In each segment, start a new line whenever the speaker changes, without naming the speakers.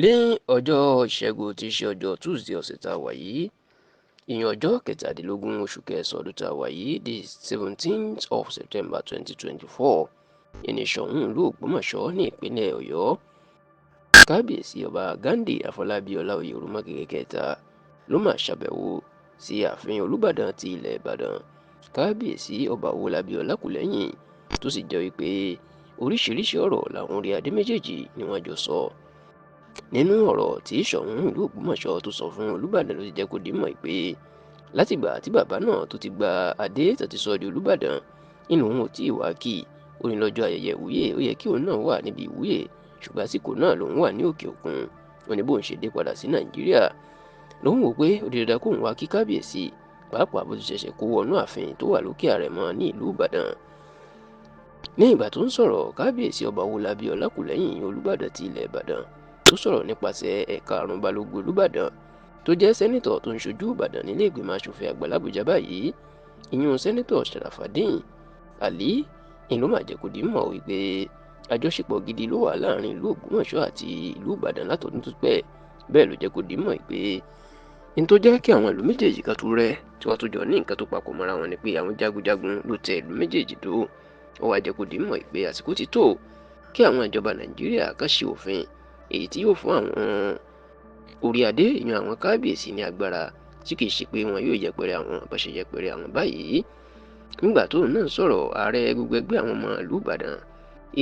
Ní ọjọ́ Ìṣẹ́gun tí í ṣe ọjọ́ Tuesday ọ̀sẹ̀ tá a wà yìí, ìyẹn ọjọ́ 17 oṣù kẹsàn-án ọdún tá a wà yìí, the 17th of September 2024, ìní Ṣọ̀ún ìlú Ògbómọ̀ṣọ́ ní ìpínlẹ̀ Ọ̀yọ́, Kábíyèsí Ọba Ghandi Àfọlábí Ọláoyè Òròmọgẹ̀gẹ̀ kẹta ló máa ṣàbẹ̀wò sí ààfin Olúbàdàn ti ilẹ̀ Ìbàdàn, Kábíyèsí Ọba Owólabí Ọlákùlẹ́hìn, tó sì jẹ́ wípé oríṣiríṣi ọ̀rọ̀ làwọn orí adé méjèèjì ni wọ́n jọ sọ. Nínú ọ̀rọ̀ tí Ṣọ̀ún ìlú Ògbómọ̀ṣọ́ tó sọ fún Olúbàdàn ló ti jẹ́ kó di mọ̀ pé látìgbà tí bàbá náà tó ti gba adé tó ti sọ di Olúbàdàn, inú òun ò tí ì wá kí. Ó ní lọ́jọ́ ayẹyẹ ìwúyè, ó yẹ kí òun náà wà níbi ìwúyè, ṣùgbọ́n àsìkò náà lòun wà ní òkè òkun. Ó ní bóun ṣe dé padà sí Nàìjíríà lòun wò pé ó di dandan kóun wá kí kábíyèsí, pàápàá bó ti ṣẹ̀ṣẹ̀ kó wọnú ààfin tó wà lókè Àrẹ̀mọ ní ìlú Ìbàdàn. Ní ìgbà tó ń sọ̀rọ̀, Kábíyèsí Ọba Owólabí Ọlákùlẹ́hìn Olúbàdàn ti ilẹ̀ Ìbàdàn tó sọ̀rọ̀ nípasẹ̀ ẹ̀ka àrùn Balógun Olúbàdàn tó jẹ́ sẹ́nítọ̀ tó ń ṣojú Ìbàdàn nílé ìgbìmọ̀ asòfin àgbà l'Àbújá báyìí, ìyún Sẹ́nítọ̀ Sharafadeen Ali, ìlú májẹ̀kúdí mọ̀ wípé àjọṣepọ̀ gidi ló wà láàrin ìlú Ògbómọ̀ṣọ́ àti ìlú Ìbàdàn látọdún tó pẹ́. Bẹ́ẹ̀ ló jẹ́ kó di mọ̀ pé n tó jẹ́ kí àwọn ìlú méjèèjì kan tó rẹ́ tí wọ́n tó jọ ní nǹkan tó papọ̀ mọ́ra wọn ni pé àwọn jagunjagun ló tẹ ìlú méjèèjì dó. Ó wá jẹ́ kó di mọ̀ pé àsìkò ti tó kí àwọn ìjọba Nàìjíríà kan ṣe òfin èyí tí yóò fún àwọn orí adé, ìyẹn àwọn kábíyèsí, ní agbára tí kì í ṣe pé wọn yóò yẹpẹrẹ àwọn bó ṣe yẹpẹrẹ àwọn báyìí. Nígbà tóun náà sọ̀rọ̀, ààrẹ gbogbo ẹgbẹ́ àwọn ọmọ ìlú Ìbàdàn,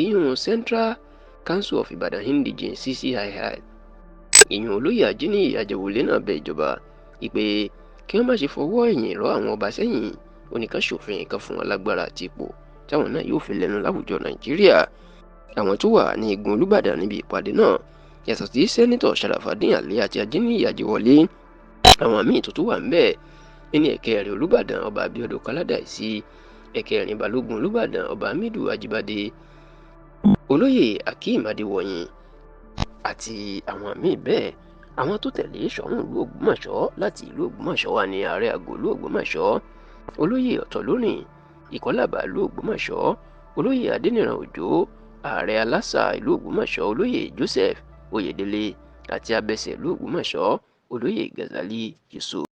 ìyún Central Council of Ibadan Indigenes, CCII, ìyún olóyè Ajíníyì Àjẹwọlé náà bẹ ìjọba ìpè kí wọ́n má ṣe fọwọ́ ẹ̀yìn rọ́ àwọn ọba sẹ́yìn. Ó ní ká ṣòfin kan fún wọn lágbára àti ipò táwọn náà yóò fi lẹ́nu láwùjọ Nàìjíríà. Àwọn tó wà ní igun Olúbàdàn níbi ìpàdé náà, yàtọ̀ sí Sẹ́nítọ̀ Sharafadeen Ali àti Ajíníyì Àjẹwọlé, àwọn míì tó tún wà ńbẹ̀ ní ẹ̀kẹrin Olúbàdàn Ọba Abíọ́dún Káládàísí, ẹ̀kẹrin Balógun Olúbàdàn Ọba Hamidu Ajíbádé, olóyè Akeem Adéwọ̀yìn àti àwọn míì bẹ́ẹ̀. Àwọn tó tẹ̀lé Ṣọ̀ún ìlú Ògbómọ̀ṣọ́ láti ìlú Ògbómọ̀ṣọ́ wà ní ààrẹ àgọ́ ìlú Ògbómọ̀ṣọ́, olóyè Ọ̀tọ̀lórìn Ìkọ́làbà ìlú Ògbómọ̀ṣọ́, olóyè Adéníran Òjó, ààrẹ Aláṣà ìlú Ògbómọ̀ṣọ́, olóyè Joseph Oyèdélé àti abẹsẹ̀ ìlú Ògbómọ̀ṣọ́, olóyè Gazali Yusuf.